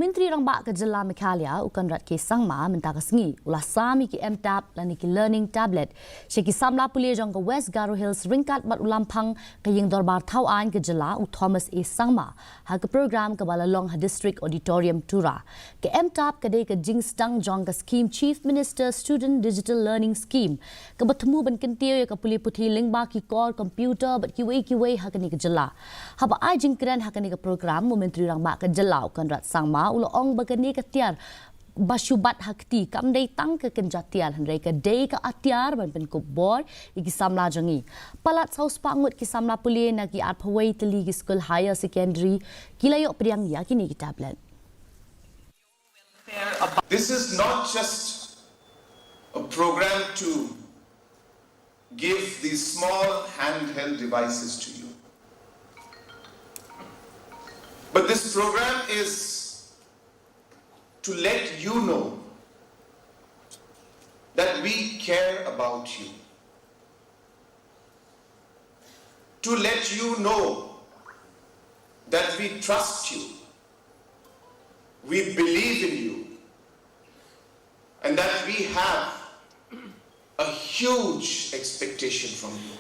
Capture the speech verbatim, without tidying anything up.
Myntri Rangbah ka Jylla Meghalaya, u Conrad K Sangma, mynta ka sngi u la sam ïa ki M-Tab lane ki Learning Tablet sha ki samla pule jong ka West Garo Hills ryngkat bad u Lamphang ka Ïing Dorbar Thaw Aiñ ka Jylla, u Thomas A Sangma, ha ka program kaba la long ha District Auditorium, Tura. Ka M-Tab ka dei ka jingsdang jong ka skhim Chief Minister Student Digital Learning Scheme, kaba thmu ban kyntiew ïa ka pule puthi lyngba ki kor computer bad kiwei kiwei ha kane ka jylla. Haba ai jingkren ha kane ka program, u Myntri Rangbah ka Jylla, u Conrad Sangma, u la ong ba kane ka tiar ba shu bat ha kti kam dei tang ka kynja tiar, hynrei ka dei ka atiar ban pynkup bor ïa ki samla jong ngi. Palat saw spah ngut ki samla pule na ki arphew wei tylli ki skul higher secondary ki la ïoh pdiang ïa kine ki tablet. This is not just a program to give these small handheld devices to you, but this program is to let you know that we care about you, to let you know that we trust you, we believe in you, and that we have a huge expectation from you.